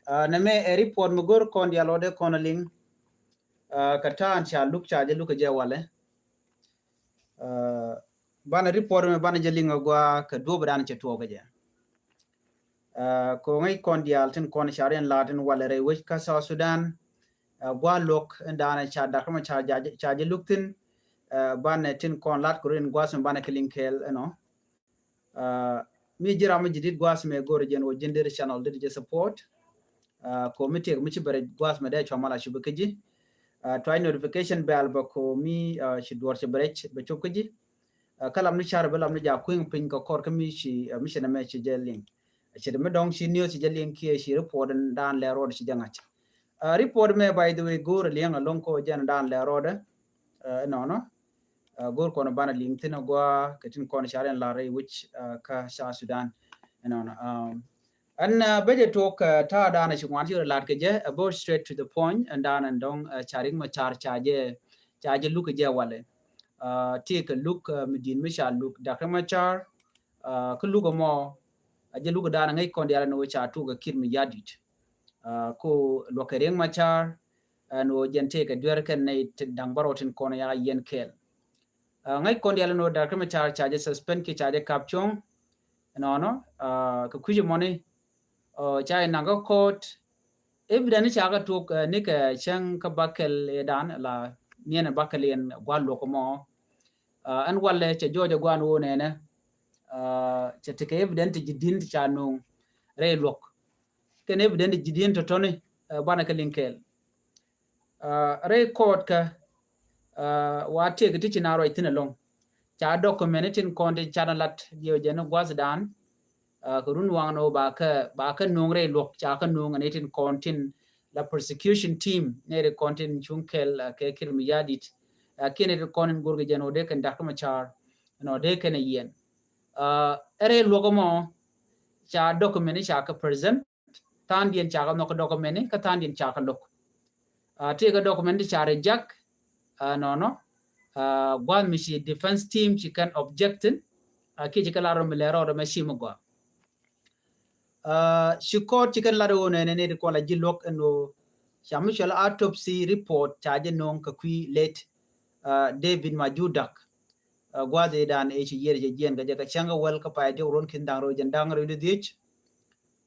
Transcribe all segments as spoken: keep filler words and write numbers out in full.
Nɛ mɛ ɛ report mi go̱r kɔn dial ɔ dee kɔn a liŋ. Kɛ ta̱a̱n ca luk ca jɛ luk kɛ jɛ walɛ. Banɛ report mi banɛ jɛ liŋ a gua kɛ duɔp dan cɛ tuɔk kɛ jɛ. Kɛ ŋäc kɔn dial tin kɔn ca riɛn la tin walɛ rɛy wec kä South Sudan. Gua luɔk in dan ca dak ma ca jɛ luk thin. Banɛ tin kɔn lat kɛ rin guas mi banɛ kɛ liŋ kɛɛl ɛnɔ. Mi ji̱ ram mi ji̱ dit guas mɛ go̱r jɛn wä ji̱n dir channel dit jɛ support. Ko mi tiek mi ci bɛrɛ guas mɛ dee cua mal a cup kä ji̱. Tuany notification bell bɛ ko mi ci duɔr ci bɛrɛ bɛ cup kä ji̱. Kä lam ni car bɛ lam ni ja kuiŋ piny kä kɔr kä mi ci mi ci nɛ mɛ ci jɛ liŋ. Ci dɛ mi dɔŋ ci news ci jɛ liŋ kiɛ ci report dan lɛ rɔɔd ci jɛ ŋa̱c. Report mɛ, by the way, go̱r liŋ a loŋ ko jɛn dan lɛ rɔɔdɛ. Ɛnɔnɔ. Go̱r kɔn banɛ liŋ thin a gua kɛ tin kɔn ca riɛn la rɛy wec kä South Sudan. Ɛnɔnɔ. Ɛn bä jɛ tuɔk ta̱a̱ dan a ci ŋuan ci rɛ lat kɛ jɛ a bä straight to the point ɛn dan ɛn dɔŋ ca Riek Machar ca jɛ ca jɛ luk kɛ jɛ walɛ. Ti kɛ luk mi di̱n mi ca luk Doctor Machar kä luk ɛmɔ a jɛ luk dan a ŋäc kɔn dial ɛn wä ca tuk a Kiir Mayardit. Ko luɔk kɛ Riek Machar ɛn wä jɛn tëëkɛ duer kɛn nɛy da̱ŋ bärɔw tin kɔn ya yɛn kɛɛl. Ŋäc kɔn dial ɛn wä Doctor Machar ca jɛ suspend kiɛ ca jɛ kap cuɔ̱ŋ. Ɛnɔnɔ kɛ kui̱c ɛmɔni ca jɛ naŋ kä court. Evidence ca kɛ tuɔk ni kɛ cäŋ kä bäkɛl ɛ dan la niɛn bäkɛl yɛn gua luɔk ɛmɔ. Ɛn walɛ cɛ jɔɔc ɛ guan wä nɛnɛ. Cɛ tekɛ evidence ti ji̱ di̱n ti ca nuŋ rɛy luɔk. Kɛn evidence ti ji̱ di̱n tɔ̱tɔ̱ni banɛ kɛ liŋ kɛɛl. Rɛy court kä wa tiek ti ci na ruac thin ɛlɔŋ. Ca document tin kɔn tin ca na lat jiɛ jɛ ni gua̱th dan. Kɛ run waŋ ni wä ba kä ba kä nuŋ rɛy luɔk ca kä nuŋ ni tin kɔn tin la prosecution team ni ri kɔn tin cuŋ kɛl kɛ Kiir Mayardit. Kiɛ ni ri kɔn in go̱r kɛ jɛn wä dee kɛn Doctor Machar nɔ dee kɛn a yɛn. Ɛ rɛy luɔk ɛmɔ ca document ca kä present. Tha̱a̱ŋdiɛn ca kä nhɔk kä document kä tha̱a̱ŋdiɛn ca kä lo̱k. Tëëkɛ document ca reject. Nɔnɔ gua̱th mi ci defense team ci kɛn object thin. Kiɛ ci kɛ lar rɔ mi lɛ rɔɔdɛ mɛ ci mi gɔaa. Ci court ci kɛn lar wä nɛnɛ ni di kuɔl a ji̱ luɔk ɛn wä ca mi cuɛl autopsy report ca jɛ no̱o̱ŋ kɛ kui̱ late David Majur Dak. Gua̱th i̱ dan i̱ ci yier cɛ jiɛn kɛ jɛ kɛ cäŋ kɛ wäl kä pay diɔk ruɔ̱n ki̱n da̱ŋ rɛw jɛn da̱ŋ rɛw di dhiec.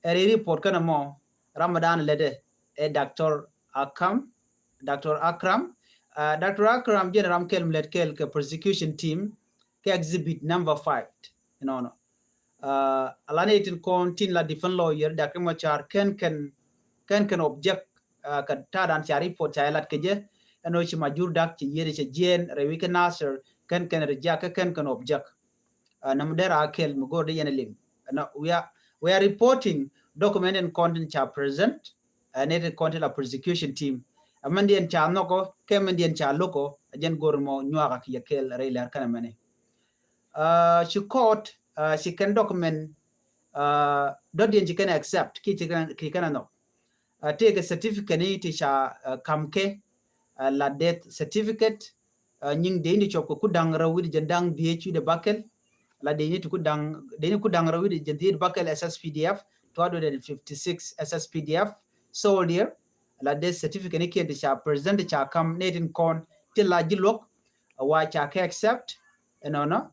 Ɛ ri report kɛn ɛmɔ ram mi dan lɛtdɛ ɛ Doctor Akam, Doctor Akram. Doctor Akram jɛn ram kɛl mi lɛt kɛl kɛ prosecution team kɛ exhibit number five. Nɔnɔ. Ala ni tin kɔn tin la defense lawyer Doctor Machar kɛn kɛn kɛn kɛn object kɛ ta̱a̱ dan ca report ca ilat kɛ jɛ. Ɛn ɔ ci Majur Dak ci yier cɛ jiɛn rɛwi kɛ Nasir kɛn kɛn reject kɛ kɛn kɛn object. Nam dera kɛl mi go̱r di yɛn liŋ. We are, we are reporting document in content ca present. Ɛn it content la prosecution team. Ɛ mɛn diɛn ca nhɔkɔ kɛ mɛn diɛn ca lokɔ. Ɛ jɛn go̱r mɔ nyuaka ki yɛ kɛl rɛy lɛr kɛn ɛ mɛni. Ci court ci kɛn document dɔ̱diɛn ci kɛn accept ki ci kɛn, ki kɛn a nhɔk. Tëëkɛ certificate ni ti ca kam kɛ la death certificate. Nyiŋ dee ni ti cɔp kɛ ku da̱ŋ rɛw wi̱cdɛ jɛn da̱ŋ dhiec wi̱cdɛ bäkɛl. La dee ni ti ku da̱ŋ, dee ni ku da̱ŋ rɛw wi̱cdɛ jɛn dhiec bäkɛl S S P D F, two hundred and fifty-six S S P D F soldier. La death certificate ni kiɛn ti ca present ti ca kam ni tin kɔn ti la ji̱ luɔk. Wa ca kɛ accept ɛnɔnɔ.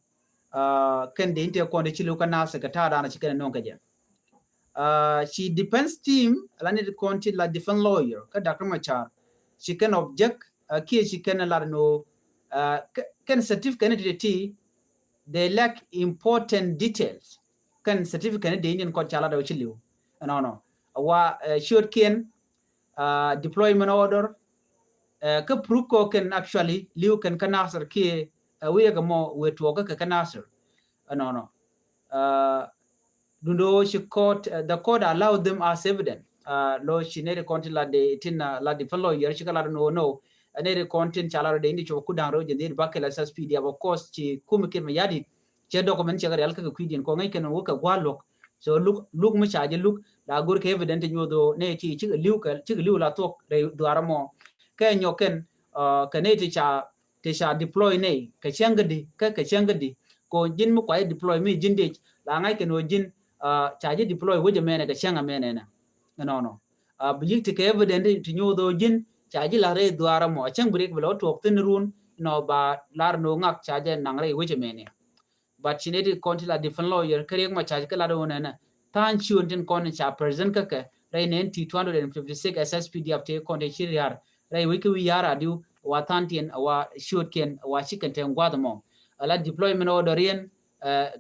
Kɛn dee ni ti kɔn ti ci liw kä Nasir kɛ ta̱a̱ dan ci kɛn no̱o̱ŋ kɛ jɛ. Ci defense team la ni ti kɔn ti la defense lawyer kä Doctor Machar ci kɛn object kiɛ ci kɛn lat ni wä kɛn certificate ni ti ti they lack important details. Kɛn certificate ni dee ni kɔn ca lat wä ci liw ɛnɔnɔ. Wa ciötkiɛn deployment order kä proof kɔ kɛn actually liw kɛn kä Nasir kiɛ wi̱i̱ kɛ mɔ wëë tuɔɔk kä kɛ kä Nasir. Ɛnɔnɔ. Dundo ci court, the court allow them as evidence. Lo ci neri kɔn tin la de tin la defense lawyer ci kɛ la no no. Neri kɔn tin ca la de indi cop ku da̱ŋ rɛw jɛ neri bakɛ la S S P D F, of course ci kumi kir mi yadi. Cɛ document cɛ kɛ real kɛ kɛ kui̱diɛn kɔ ŋäc kɛn wä kɛ gua̱a̱ luɔk. So luk, luk mi ca jɛ luk la go̱r kɛ evidence ti nyuɔth wä ne ti ci kɛ liw kɛ, ci kɛ liw la thuɔk rɛy dhuaar mɔ. Kɛ nyɔk kɛn kɛ ne ti ca ti ca deploy nɛy kɛ cäŋ kädi kä kɛ cäŋ kädi. Ko ji̱n mi kuay deploy mi ji̱n dec la ŋa̱c kɛn ɣöö ji̱n ca ji̱ deploy wecä mɛnɛ kɛ cäŋ amɛnɛ nɛ. Ɛnɔnɔ. Bi ji̱ ti kɛ evident ti nyuuth ɣöö ji̱n ca ji̱ la̱r rɛy dhuaar ɛmɔ a cäŋ bi riɛk bi lɛ wä tuɔɔk thi̱n run nɔ ba lar ni ɣöö ŋak ca jɛ naŋ rɛy wec ɛmɛni. But ci nɛy ti kɔn ti la defense lawyer kä Riek Machar kä lat ɣöö nɛnɛ tha̱a̱ŋ ciöön tin kɔn ca present kä kɛ rɛy nɛn ti two hundred and fifty-six S S P D F ti kɔn ti ci ria̱r rɛy wec kä wi̱i̱ ya̱r adiw wa tha̱a̱ŋ tiɛn wa ciöötkiɛn wa ci kɛn te gua̱a̱th ɛmɔ. Ala deployment order yɛn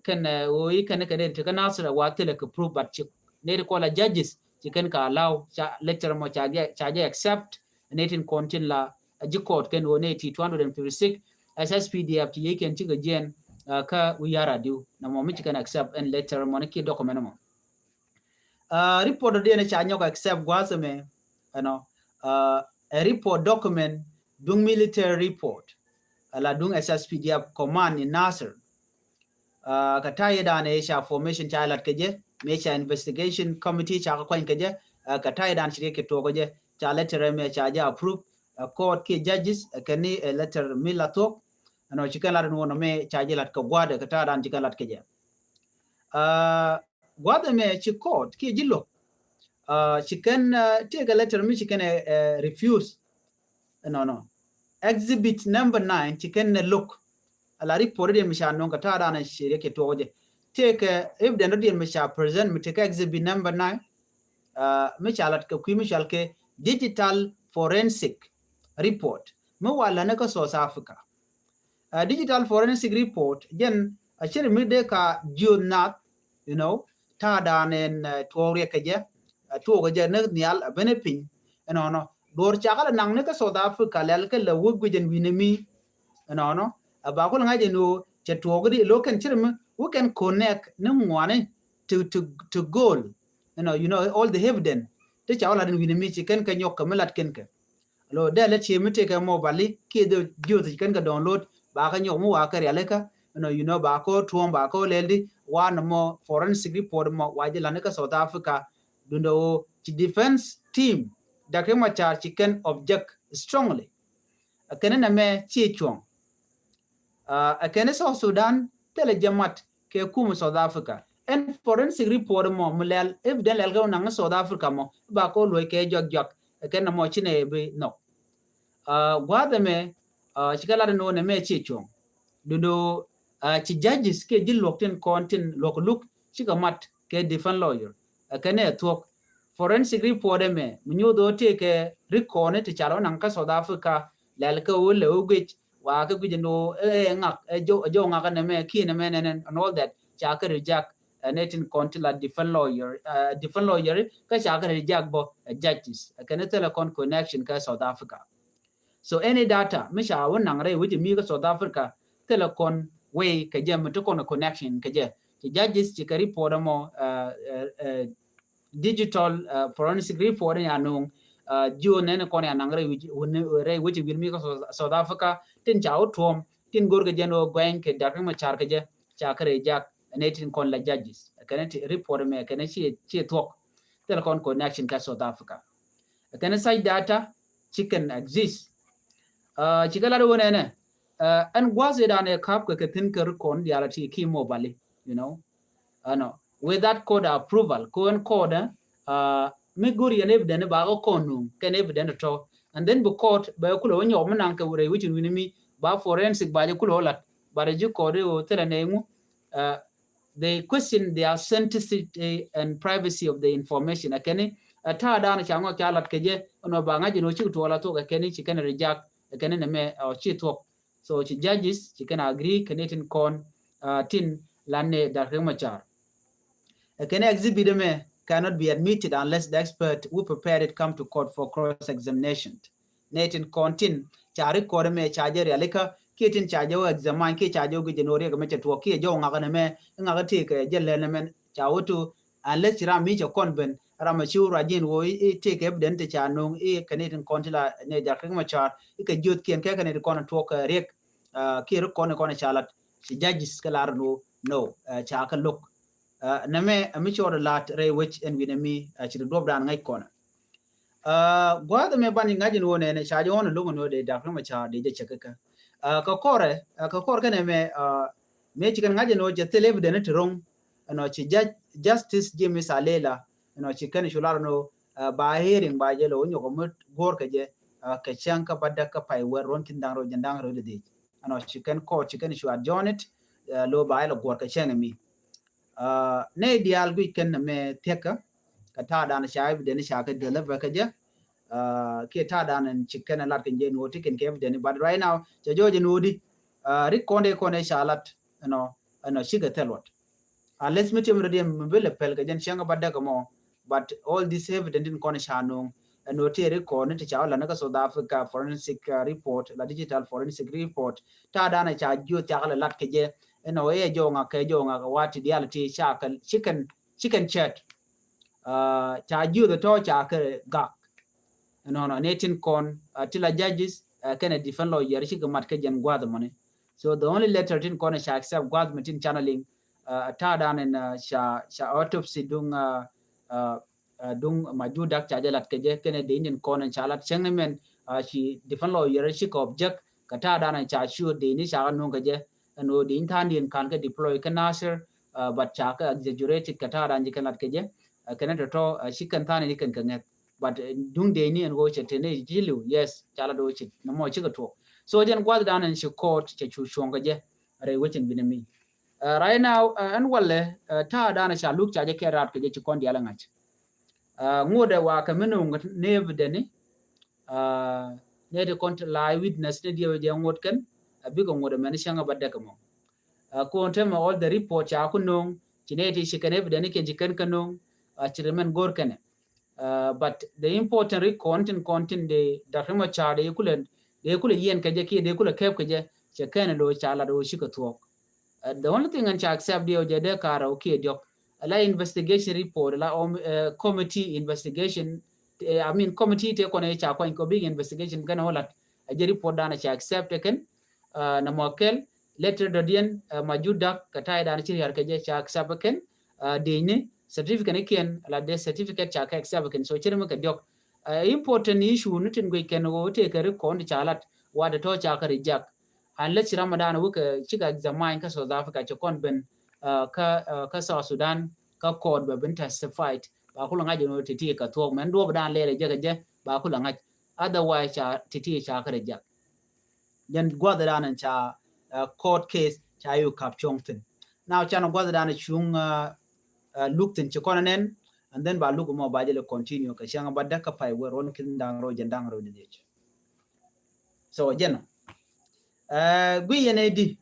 kɛn ɣöö i̱ kɛn kɛ nɛy ti kä Nasir wa thilɛ kɛ proof, but ci nɛy ti kɔn la judges ci kɛn kɛ allow ca letter ɛmɔ ca jɛ accept nɛy tin kɔn tin la ji̱ court kɛn ɣöö nɛy ti two hundred and fifty-six S S P D F ti yiëëkiɛn cikɛ jiɛn kä wi̱i̱ ya̱r adiw nɔmɔ mi ci kɛn accept ɛn letter ɛmɔ ni kiɛ document ɛmɔ. Report dɔ̱diɛn ca nyɔk accept gua̱a̱th ɛmɛ ɛnɔ ɛ report document duŋ military report ala duŋ S S P D F command in Nasir. Kɛ ta̱yɛ dan ɛ ca formation ca lat kɛ jɛ mëë ca investigation committee ca kɛ kuany kɛ jɛ. Kɛ ta̱yɛ dan ci riɛk kɛ tuɔɔk kɛ jɛ ca letter ɛmɛ ca jɛ approve ɛ court kiɛ judges ɛ kɛn ni ɛ letter mi la thuɔ̱k. Ɛnɔ ci kɛn lat ɛn wä nɔ mëë ca jɛ lat kɛ gua̱a̱th ɛ kɛ ta̱yɛ dan ci kɛn lat kɛ jɛ. Gua̱a̱th ɛmɛ ci court kiɛ ji̱ lo̱k ci kɛn tëëkɛ letter mi ci kɛn ɛ refuse. Ɛnɔnɔ exhibit number nine ci kɛn ɛ lo̱k. Ala report diɛn mi ca no̱o̱ŋ kɛ ta̱a̱ dan ci riɛk kɛ tuɔɔk jɛ tëëkɛ evident diɛn mi ca present mi tëëkɛ exhibit number nine. Mi ca lat kɛ kui̱ mi cɔal kɛ digital forensic report mi wa lani kä South Africa. Digital forensic report jɛn a cir mi dee ka jiöth nath, you know, ta̱a̱ dan ɛn tuɔɔk riɛk kɛ jɛ tuɔɔk kɛ jɛ ni nhial a ben ɛ piny. Ɛnɔnɔ duɔr cakɛ lɛ naŋ ni kä South Africa lɛl kɛ lɛ wä guic ɛn wi̱ni mi. Ɛnɔnɔ a ba kul ŋa̱c ɛn ɣöö cɛ tuɔɔk di lo̱k kɛn cir mi wä kɛn connect ni ŋuani ti ti ti goal. You know, you know, all the evidence ti ca wä lat ɛn wi̱ni mi ci kɛn kɛ nyɔk kɛ mi lat kɛn kɛ. Lo dee lɛ cie mi tëëkɛ mobile kiɛ dee jiöth ci kɛn kɛ download ba kɛ nyɔk mi wa kɛ rialikä. You know, you know, ba kɛ tuɔm ba kɛ lɛl di wa nɔmɔ forensic report mɔ wa ji̱ lani kä South Africa. Duundɛ ɣöö ci defense team Doctor Machar ci kɛn object strongly. Ɛ kɛn ni nɛmɛ ci cuɔ̱ŋ. Ɛ kɛn ni South Sudan thilɛ jɛ mat kɛ kum South Africa. Ɛn forensic report mɔ mi lɛl evident lɛl kɛ naŋ South Africa mɔ ba kɛ luɔc kɛ jɔak jɔak. Ɛ kɛn nɔmɔ ci nɛ bi nhɔk. Gua̱a̱th ɛmɛ ci kɛ lat ɛn ɣöö nɛmɛ ci cuɔ̱ŋ. Duundɛ ɣöö ci judges kiɛ ji̱ luɔk tin kɔn tin luɔk luk cikɛ mat kɛ defense lawyer. Ɛ kɛn ɛ thuɔ̱k forensic report ɛmɛ mi nyuuth ɣöö tëëkɛ record ni ti ca lɔ naŋ kä South Africa lɛl kɛ ɣöö lɛ ɣöö guic wa kɛ guic ɛn ɣöö ɛ ŋak ɛ jɔw ŋak ɛn ɛmɛ kiɛ ɛn ɛmɛ nɛn and all that ca kɛ reject. Ɛ nɛy tin kɔn ti la defense lawyer, defense lawyer kä ca kɛ reject bä ɛ judges. Ɛ kɛn thilɛ kɔn connection kä South Africa. So any data mi ca wä naŋ rɛy wec mi kä South Africa thilɛ kɔn way kɛ jɛ mi ti kɔn connection kɛ jɛ. Ci judges ci kɛ report ɛmɔ digital forensic report in ya nuŋ. Jiö nɛn kɔn ya naŋ rɛy wec wi̱n mi kä South Africa tin ca wä tuɔm tin go̱r kɛ jɛ ni wä guɛny kɛ Doctor Machar kɛ jɛ ca kɛ reject. Nɛy tin kɔn la judges kɛn ti report mɛ kɛn ci thuɔk. Thilɛ kɔn connection kä South Africa. Kɛn such data ci kɛn exist. Ci kɛ lat wä nɛnɛ ɛn gua̱th idan ɛ kap kɛ kɛ thin kɛ record diaal ti ki mobile, you know. Ɛnɔ without court approval ko ɛn court mi go̱r yɛn evident ba kɛ kɔn nuŋ kɛn evident tɔ. And then bi court bɛ kulɛ wä nyɔk mi naŋ kɛ rɛy wecin wi̱ni mi ba forensic ba jɛ kulɛ wä lat. But ji̱ court i̱ wä thilɛ nɛ ŋu. They question the authenticity and privacy of the information. Ɛ kɛn ni ɛ ta̱a̱ dan ca ŋɔk ca lat kɛ jɛ ɛnɔ ba ŋa̱c ɛn ɣöö cik tuɔɔk la thuɔk ɛ kɛn ni ci kɛn reject. Ɛ kɛn ni nɛmɛ ɔ ci thuɔk. So ci judges ci kɛn agree kɛ nɛy tin kɔn tin lan ni Doctor Machar. Ɛ kɛn ni exhibit ɛmɛ cannot be admitted unless the expert who prepared it come to court for cross examination. Nɛy tin kɔn tin ca record ɛmɛ ca jɛ rialikä kiɛ tin ca jɛ wä examine kiɛ ca jɛ wä guic jɛ ni wä riɛk ɛmɛ cɛ tuɔɔk kiɛ jɔw ŋak ɛn ɛmɛ ŋak ɛ tëëkɛ jɛ lɛl ɛmɛn ca wä to. Unless ci ram mi cɛ kɔn ben ram ɛ ci wä ruac ji̱n wä i̱ tëëkɛ evident ti ca nuŋ i̱ kɛ nɛy tin kɔn ti la nɛy Doctor Machar i̱ kɛ jiöthkiɛn kɛ kɛ nɛy tin kɔn tuɔɔk kɛ riɛk. Kiɛ ri kɔn i̱ kɔn ca lat ci judges kɛ lar ɛn wä no ca kɛ lo̱k. Nɛmɛ ɛ mi cɔɔd lat rɛy wec ɛn wi̱n ɛ mi ci ri duɔp dan ŋäc kɔn. Gua̱a̱th ɛmɛ ban i̱ ŋa̱c in wä nɛnɛ ca jɛ ɣɔn in lo̱k in wä dee Doctor Machar dee jɛ cɛ käkä. Kɛ kɔrɛ kɛ kɔr kɛn ɛmɛ mëë ci kɛn ŋa̱c in wä cɛ thil evident ti ro̱ŋ. Ɛnɔ ci Justice James Alela ɛnɔ ci kɛn cu lar in wä Ba hearing ba jɛ lɛ wä nyɔk mɛ guɔr kɛ jɛ kɛ cäŋ kä bädäk kä pay wɛr ruɔn kin da̱ŋ rɛw jɛn da̱ŋ rɛw di dhiec. Ɛnɔ ci kɛn court ci kɛn cu adjourn it, lo ba jɛ lɛ guɔr kɛ cäŋ mi. Nɛ diaal guic kɛn mɛ thiäkä kɛ ta̱a̱ dan ca evidence ca kɛ deliver kɛ jɛ. Kiɛ ta̱a̱ dan ci kɛn lat kɛ jɛ nuɔti kɛn kɛ evidence, but right now cɛ jɔɔc nuɔti rik kɔn dee kɔn ca lat ɛnɔ, ɛnɔ cikɛ thil wat. Unless mi tiɛm rɔ diɛm mi bi lɛ pɛl kɛ jɛn cäŋ bädäk mɔ, but all this evidence in kɔn ca no̱o̱ŋ. Ɛn ɣöö ti record ni ti ca wä la ni kä South Africa forensic report, la digital forensic report. Ta̱a̱ dan ca jiö thiak lɛ lat kɛ jɛ ɛn ɣöö ɛ jɔɔŋa kɛ jɔɔŋa kɛ wa ti diaal ti ca kɛ cikɛn cikɛn cɛt. Ca jiö the tɔ ca kɛ gak. Ɛnɔnɔ ni tin kɔn ti la judges kɛnɛ defense lawyer cikɛ mat kɛ jɛn gua̱th mɔni. So the only letter tin kɔn ca accept gua̱th mi tin channeling ta̱a̱ dan in ca ca autopsy duŋ duŋ Majudak ca jɛ lat kɛ jɛ kɛnɛ dee in kɔn in ca lat cäŋ ni mɛn. Ci defense lawyer cikɛ object kɛ ta̱a̱ dan in ca ciö dee ni ca kɛ nuŋ kɛ jɛ. Ɛn ɣöö dee in tha̱a̱n in kan kɛ deploy kɛ Nasir, but ca kɛ exaggerated kɛ ta̱a̱ dan ji̱ kɛn lat kɛ jɛ. Kɛnɛ tɔ̱tɔ̱ cikɛn tha̱a̱n in kɛn kɛ ŋɛth. But duŋ dee ni ɛn ɣöö cɛ teni ji̱ li̱w, yes, ca lat ɣöö cɛ ni mɔ cikɛ tuɔɔk. So jɛn gua̱th dan in ci court cɛ cu cuɔ̱ŋ kɛ jɛ rɛy wecin binɛ mi. Right now ɛn walɛ ta̱a̱ dan ca luk ca jɛ kɛ raat kɛ jɛ ci kɔn diaal ɛ ŋa̱c. Ŋuɔdɛ wa kɛ mi no̱o̱ŋ ni evidence ni, ni ti kɔn ti la witness ni diɛ wä jɛ ŋuɔt kɛn a bikɛ ŋuɔdɛ mɛn cäŋ a bädäk mɔ. Kɔn te mɛ all the report ca ku no̱o̱ŋ ci ni ti ci kɛn evidence ni kɛn ci kɛn kɛ no̱o̱ŋ. Ci ri mɛn go̱r kɛnɛ. But the important ri kɔn tin kɔn tin de Doctor Machar de kulɛ de kulɛ yɛn kɛ jɛ kiɛ de kulɛ kɛp kɛ jɛ cɛ kɛn lo ca lat wä cikɛ thuɔk. The only thing ɛn ca accept diɛ wä jɛ de kar wä kiɛ diɔk. Ala investigation report, ala committee investigation, I mean committee te kɔn ca kɔn kɔ big investigation kɛn wä lat. A jɛ report dan ca accept kɛn. Na mɔ kɛl letter dɔdiɛn Majudak kɛ ta̱a̱ dan ci riar kɛ jɛ ca accept kɛn. Dee ni certificate ni kiɛn ala de certificate ca kɛ accept kɛn. So cɛ ri mi kɛ diɔk. Important issue ni tin guic kɛn wä te kɛ ri kɔn ca lat wa de tɔ ca kɛ reject. Unless ci Ramadan wä kɛ cikɛ examine kä South Africa ci kɔn ben kä kä South Sudan kä court bɛ ben testified. Ba kulɛ ŋa̱c jɛ nɔ ti ti kɛ thuɔk mɛn duɔp dan lɛl jɛ kɛ jɛ ba kulɛ ŋa̱c. Otherwise ca ti ti ca kɛ reject. Jɛn gua̱th dan ca court case ca yu kap cuɔ̱ŋ thin. Now can gua̱th dan cuŋ luk thin ci kɔn nɛn. And then ba luk mɔ ba jɛ lɛ continue kɛ cäŋ bädäk kä pay wä ruɔn kin da̱ŋ rɛw jɛn da̱ŋ rɛw di dhiec. So jɛn ɔ guic yɛn ɛ di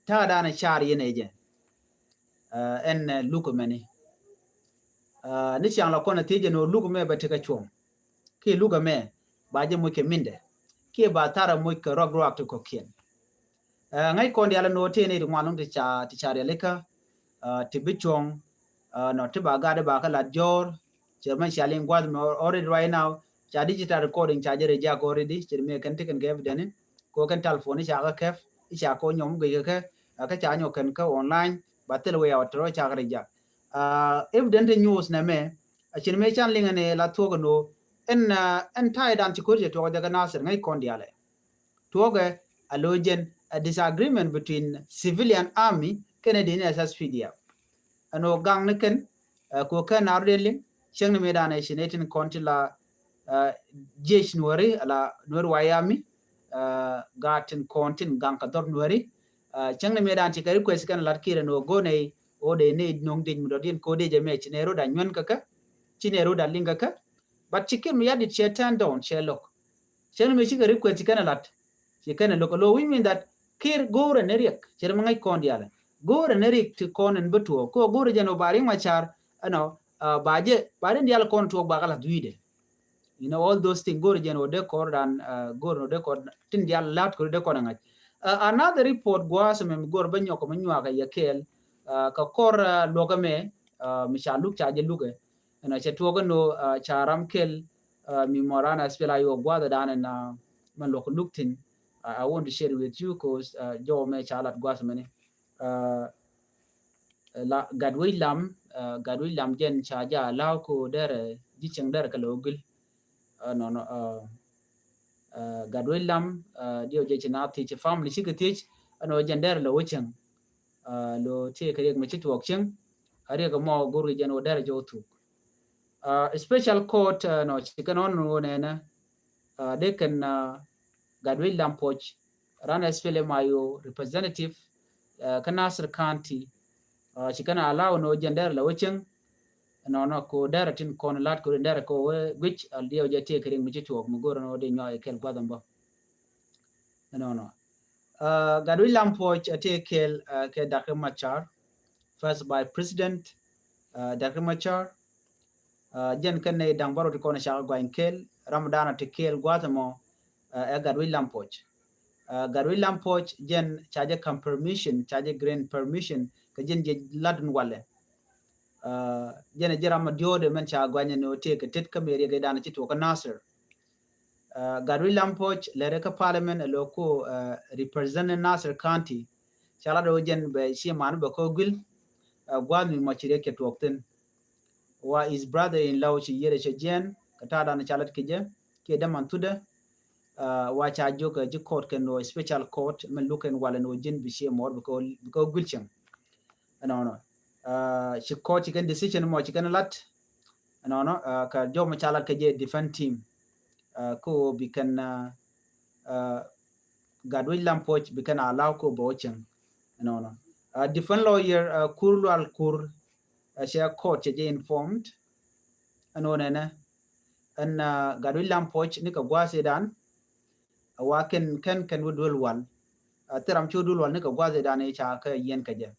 ta̱a̱ dan car yɛn ɛ jɛ. Ɛn luk mɛni ni ciaŋ la kɔn thiec jɛ ni luk mɛ bɛ tekɛ cuɔ̱ŋ. Kiɛ luk ɛmɛ ba jɛ moc kɛ mindɛ kiɛ ba thar ɛ moc kɛ ruak ruak ti kɔ̱kiɛn. Ŋäc kɔn diaal ɛn ɣöö tëë nɛy ti ŋuan lɔ̱ŋ ti ca ti ca rialikä ti bi cuɔ̱ŋ. Nɔ ti ba gat ba kä lat jɔ̱ɔ̱r cɛ mɛn cia liŋ gua̱th mɛ already right now. Ca digital recording ca jɛ reject already cɛ mɛ kɛn ti kɛn kɛ evidence. Ko kɛn telephone i̱ ca kä kɛp i̱ ca ko nyɔm guic kɛ kɛ kä ca nyɔk kɛn kä online ba thil wee awat tɔrɔ ca kä reject. Evidence ti news nɛ mɛ a cin mɛ can liŋ ɛn la thuɔk ɛn ɣöö ɛn ɛn ta̱a̱ idan ci ko̱r cɛ tuɔk jɛ kɛ Nasir ŋäc kɔn diaal ɛ. Tuɔkɛ a lo̱c jɛn a disagreement between civilian army kɛnɛ dini S S P D F. Ɛn ɣöö gaŋ ni kɛn ko kɛn nar den liŋ cäŋ ni mi dan ɛ ci nɛ tin kɔn ti la jiec nuɔri ala nuɔri wayami. Gaat tin kɔn tin gaŋ kɛ dhɔr nuɔri cäŋ ni mi dan ci kɛ request kɛn lat kir ɛn ɣöö go̱n ɛ ɣöö dee ni nuɔ̱ŋ dic mi dɔ̱diɛn ko dee jɛ mɛ ci nɛ rot a nyuɛn kɛ kɛ ci nɛ rot a liŋ kɛ kɛ. But ci kir mi yadit cɛ turn down cɛ lo̱k. Cɛ ni mi cikɛ request ci kɛn ɛ lat ci kɛn ɛ lo̱k ɛ lo̱k, which mean that kir go̱o̱rɛ ni riɛk cɛ ni mi ŋäc kɔn diaal ɛ go̱o̱rɛ ni riɛk ti kɔn in bi tuɔɔk ko go̱o̱rɛ jɛn ɔ ba riŋ ma car ɛnɔ ba jɛ ba rin diaal kɔn tuɔɔk ba kɛ lath wi̱i̱dɛ. You know all those things go̱o̱rɛ jɛn ɔ dee kɔr dan go̱o̱rɛ ɔ dee kɔr tin diaal la̱t kɔr dee kɔn ɛ ŋa̱c. Another report gua̱a̱th mɛ mi go̱o̱rɛ bä nyɔk kɛ mi nyuak ɛ yɛ kɛɛl kɛ kɔr luɔk ɛmɛ mi ca luk ca jɛ luk ɛ. Ɛn a cɛ tuɔɔk ɛn ɣöö ca ram kɛl mi mɔran a spela yɔ gua̱a̱th dan ɛn mɛn luɔk luk thin. I want to share with you cause jɔw mɛ ca lat gua̱a̱th mɛni. La gat wec lam gat wec lam jɛn ca ja la̱w ko derɛ ji̱ cieŋ derɛ kɛ lɛ wä gil. Nɔnɔ gat wec lam diɛ wä jɛ ci na thiec ci family cikɛ thiec. Ɛn ɣöö jɛn derɛ lɛ wä cieŋ lo ti kɛ riɛk mɛ ci tuɔɔk cieŋ. A riɛk mɔ go̱r kɛ jɛn wä derɛ jɛ wä thuk. Uh, special court, uh, nɔ ci kɛn ɣɔn nɔ nɛnɛ, uh, dee kɛn, uh, Gatwec Lampuɔc, ran SPLM-IO representative, uh, kä Nasir County, uh, ci kɛn allow nɔ jɛn dɛr la wecieŋ, nɔ nɔ ko dɛr tin kɔn lat ko dɛr ko wee guic, al diɛw jɛ tëë kɛ riŋ mi ci tuɔɔk mi go̱r nɔ dee nyɔa kɛl guath ɛmbä. Nɔ nɔ. Uh, Gatwec Lampuɔc a tëë kɛl, uh, kɛ Dr. Machar, first vice president, uh, Dr. Machar, uh, jɛn kɛn nɛy da̱ŋ bärɔw ti kɔn ca kɛ guany kɛl, ram dan a ti kɛl gua̱a̱th ɛmɔ, uh, ɛ Gatwec Lampuɔc. Uh, Gatwec Lampuɔc jɛn ca jɛ ka̱m permission, ca jɛ grant permission kɛ jɛn jɛ lat in walɛ. Uh, jɛn ɛ jɛ ram a diɔ̱ɔ̱dɛ mɛn ca guany ni wä tëë kɛ tet kä mɛ riɛk ɛ dan a ci tuɔɔk kä Nasir. Uh, Gatwec Lampuɔc lɛrɛ kä parliament ɛ lo̱ ko, uh, represent Nasir County. Ca lat wä jɛn bɛ ci man bɛ kɔ guil, uh, gua̱a̱th mi mɔ ci riɛk kɛ tuɔɔk thin. Wa his brother in law ci yier ɛ cɛ jiɛn kɛ ta̱a̱ dan ca lat kɛ jɛ kiɛ däman thudɛ. Uh, wa ca jiök ɛ ji̱ court kɛn wä special court mɛn luk kɛn walɛ ni wä ji̱n bi ci mɔr bi kɔ, bi kɔ guil cieŋ. Ɛnɔnɔ. Uh, ci court ci kɛn decision mɔ ci kɛn lat. Ɛnɔnɔ, uh, kɛ jɔw mɛ ca lat kɛ jɛ defend team. Uh, ko bi kɛn, uh, uh, Gatwec Lampuɔc bi kɛn allow ko bɛ wä cieŋ. Ɛnɔnɔ. Uh, defend lawyer, uh, Kur Lual Kur, uh, cɛ court cɛ jɛ informed. Ɛnɔnɔ nɛ ɛn, uh, Gatwec Lampuɔc ni kɛ gua̱a̱th idan. A wa kɛn, kɛn, kɛn wä duel wal. Uh, thil ram ci wä duel wal ni kɛ gua̱a̱th idan i̱ ca kɛ yiɛn kɛ jɛ.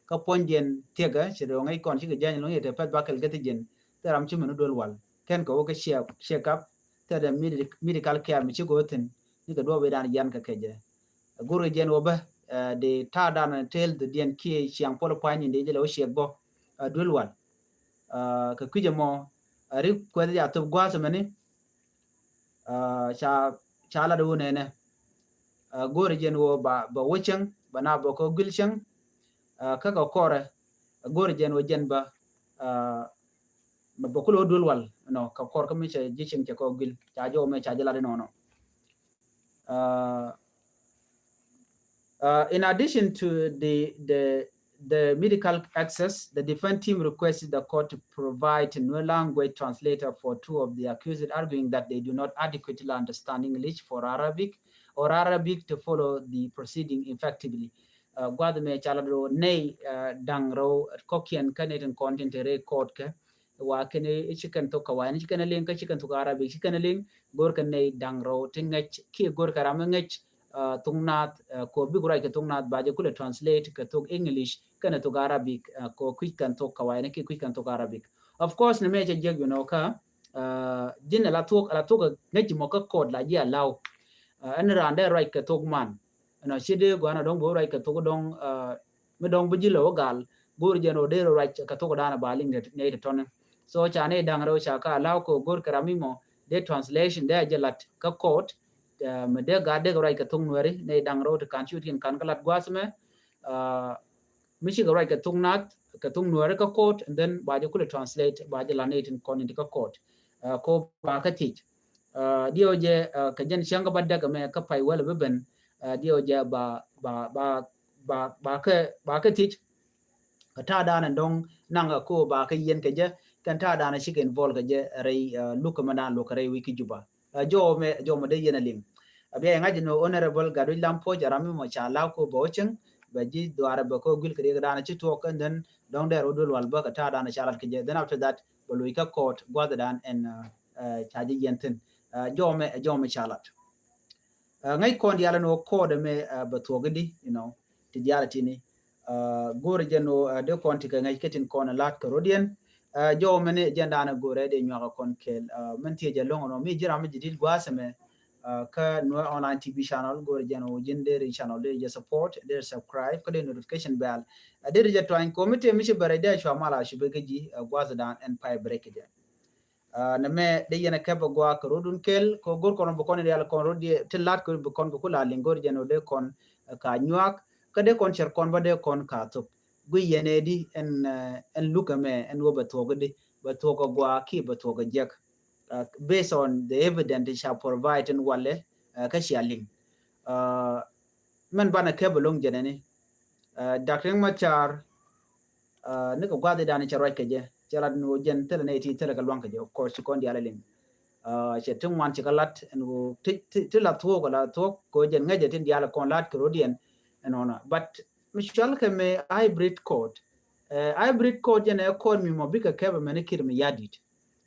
Kä puɔ̱nydiɛn thiɛkɛ ci rɛ ŋäc kɔn cikɛ jiany lo̱ŋ yɛ te pɛth bakɛl gɛ thi jiɛn. Thil ram ci mɛn wä duel wal kɛn kɛ wä kɛ check, check up. Thil dɛ medi-, medical care mi ci kɛ wä thi̱n ni kɛ duɔp idan yian kɛ kɛ jɛ. Go̱r kɛ jiɛn wä bä, uh, dee ta̱a̱ dan tëël dhodiɛn kiɛ ciaŋ puɔl pua̱ny in dee jɛ lɛ wä check bä, uh, duel wal. Uh, kɛ kui̱c ɛmɔ, uh, rik kuɛth ja thop gua̱a̱th ɛmɛni, uh, ca, ca lat wä nɛnɛ. Uh, go̱o̱rɛ jɛn wä ba, ba wä cieŋ, ba na bä kɔ guil cieŋ, uh, kä kɛ kɔrɛ, uh, go̱o̱rɛ jɛn wä jɛn ba, uh, ma bä kulɛ wä duel wal, nɔ, kɛ kɔr kä mi cɛ ji̱ cieŋ cɛ kɔ guil, ca jɛ wä mɛ ca jɛ lat inɔnɔ. Uh, uh, in addition to the, the, the medical access, the defense team requested the court to provide Nuer language translator for two of the accused, arguing that they do not adequately understand English for Arabic or Arabic to follow the proceeding effectively. Uh, gua̱th mɛ ca lat rɔ nɛy, uh, da̱ŋ rɛw kɔkiɛn kä nɛy tin kɔn tin te rɛy court kɛ, wa kɛn i̱ ci kɛn thok kɛ wa̱i̱ni, ci kɛn liŋ kä ci kɛn thok Arabic, ci kɛn liŋ, go̱r kɛn nɛy da̱ŋ rɛw ti ŋäc kiɛ go̱r kɛ ram i̱ ŋäc, uh, thok naath, uh, kɔ bik ruac kɛ thok naath ba jɛ kulɛ translate kɛ thok English kɛnɛ thok Arabic, uh, kɔ kui̱c kɛn thok kɛ wa̱i̱ni kiɛ kui̱c kɛn thok Arabic. Of course ni mɛ cɛ jiɛk, you know, kä, uh, ji̱n ala thok, ala thok ŋäc mɔ kä court la ji̱ allow. Uh, ɛn raan dee ruac kɛ thok man. Ɛnɔ ci dee gua̱n a dɔ̱ŋ bi wä ruac kɛ thok dɔ̱ŋ, uh, mi dɔ̱ŋ bi ji̱ lɛ wä gal, go̱o̱r jɛn wä dee rɔ ruac kɛ thok dan a ba liŋ nɛy ti tɔni. So ca nɛy da̱ŋ rɛw ca ka allow kɛ go̱o̱r kɛ ram mi mɔ dee translation dee a jɛ lat kä court, uh, mi dee gat dee kɛ ruac kɛ thok Nuɛri, nɛy da̱ŋ rɛw ti kan ci wä ti kan kä lat gua̱a̱th mɛ, uh, mi cikɛ ruac kɛ thok naath, kɛ thok Nuɛri kä court, and then ba jɛ kulɛ translate, ba jɛ lat nɛy tin kɔn in ti kä court. Uh, ko ba kä thiec. Uh, diɛw jɛ, uh, kɛ jɛn cäŋ kä ba däk ɛmɛ kä pay wäl bi ben, uh, diɛw jɛ ba, ba, ba, ba, ba kɛ, ba kɛ thiec. Kɛ ta̱a̱ da̱a̱n ɛn dɔ̱ŋ naŋ kɛ ko ba kɛ yiɛn kɛ jɛ, kɛn ta̱a̱ da̱a̱n cikɛ involve kɛ jɛ rɛy, uh, luk kɛ mɛ da̱a̱n luk kɛ rɛy wi̱i̱ ki Juba. Uh, jɔw mɛ, jɔw mɛ dee yɛn a liŋ. A bia yɛ ŋa̱c ni Honorable Gatwec Lampuɔc a ram mi mɔ ca la̱w ko bɛ wä cieŋ, bɛ ji̱ dhuaarɛ bɛ ko guil kɛ riɛk da̱a̱n ci tuɔɔk, and then dɔ̱ŋ dɛr wä duel wal bä kɛ ta̱a̱ da̱a̱n ca lat kɛ jɛ. Then after that bɛ loc kä court gua̱th da̱a̱n ɛn, uh, uh, ca ji̱ yiɛn thi̱n. Uh, jɔw mɛ, jɔw mɛ ca lat. Uh, ŋäc kɔn diaal ni wä court ɛmɛ, uh, bɛ thuɔk i̱di, you know, ti diaal tini. Uh, go̱o̱rɛ jɛn wä, uh, dee kɔn ti kɛ ŋäc kä tin kɔn lat kɛ rɔ̱diɛn. Uh, jɔw mɛni jɛn da̱a̱n go̱o̱rɛ dee nyuak kɔn kɛɛl. Uh, mɛn thiec jɛ lo̱ŋ nɔ mi ji̱ ram mi ji̱ dit gua̱a̱th ɛmɛ, uh, kä Nuer Online T V channel, go̱o̱rɛ jɛn wä ji̱n dee ri channel dee jɛ support, dee subscribe, kä dee notification bell. Uh, dee ri jɛ tuany komi tëë mi ci bɛrɛ dee cua mal a ci bek kä ji̱, uh, gua̱a̱th da̱a̱n ɛn pay break jɛ. Uh, nɛ mɛ dee yɛn ɛ kɛp ɛ gua̱a̱k kɛ rot wun kɛl kɛ go̱r kɔn bi kɔn in rial kɔn rot ti lat kɛ bi kɔn kɛ kula liŋ go̱r jɛn wä dee kɔn, uh, ka nyuak kä dee kɔn cɛr kɔn bä dee kɔn ka thop. Gui yɛn ɛ di ɛn, uh, ɛn luk ɛmɛ ɛn wä bɛ thuɔk di bɛ thuɔk ɛ gua̱a̱k ki bɛ thuɔk ɛ jiɛk. Uh, based on the evidence ca provide in walɛ, uh, kä cia liŋ. Uh, mɛn banɛ kɛp ɛ loŋ jɛn ɛni. Uh, Dak Riek Machar, uh, ni kɛ gua̱a̱th idan cɛ ruac kɛ jɛ. Cɛ lat ni wä jɛn thilɛ nɛ ti thilɛ kɛ luaŋ kɛ jɛ, of course, ci kɔn dial liŋ. Cɛ ti ŋuan ci kɛ lat ɛn wä ti la thuɔk la thuɔk kɛ wä jɛn ŋäcɛ tin dial kɔn lat kɛ rodiɛn ɛn ɔnɔ. But mi cual kɛ mi hybrid court, hybrid court jɛn ɛ court mi mɔ bikɛ kɛpɛ mɛni kir mi yadit.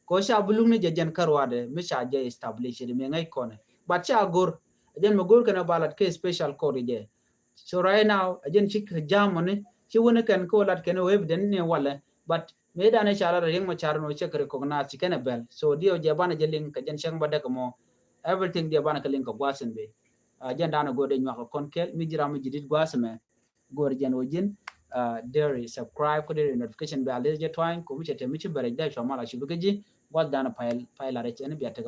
Kɛ wä ca bi luk ni jɛ jɛn kä ruadɛ mi ca jɛ establish mi ŋäc kɔnɛ. But ca gor jɛn mi gor kɛn ɛ ba lat kɛ special court jɛ. So right now a jɛn ci kɛ jam mɔni ci wuni kɛn kä wä lat kɛn wä evident ni walɛ. But mëë danɛ ca lat a Riek Machar ni wä cɛ kɛ recognize ci kɛn ɛ bɛl. So diɛ wä jɛ banɛ jɛ liŋ kɛ jɛn cɛŋ ba dɛk mɔ. Everything diɛ banɛ kɛ liŋ kɛ guasin bi. A jɛn danɛ go̱o̱r dee nyuak kɛ kɔn kɛl mi ji̱ ram mi ji̱ dit guasin mɛ. Go̱o̱r jɛn wä ji̱n deri subscribe kä deri notification bell dee jɛ twany kɛ mi cɛ te mi ci bɛrɛ jɛ cua mal a cubi kä ji̱. Guath danɛ pay lat rɛ cɛ ni bia tekɛ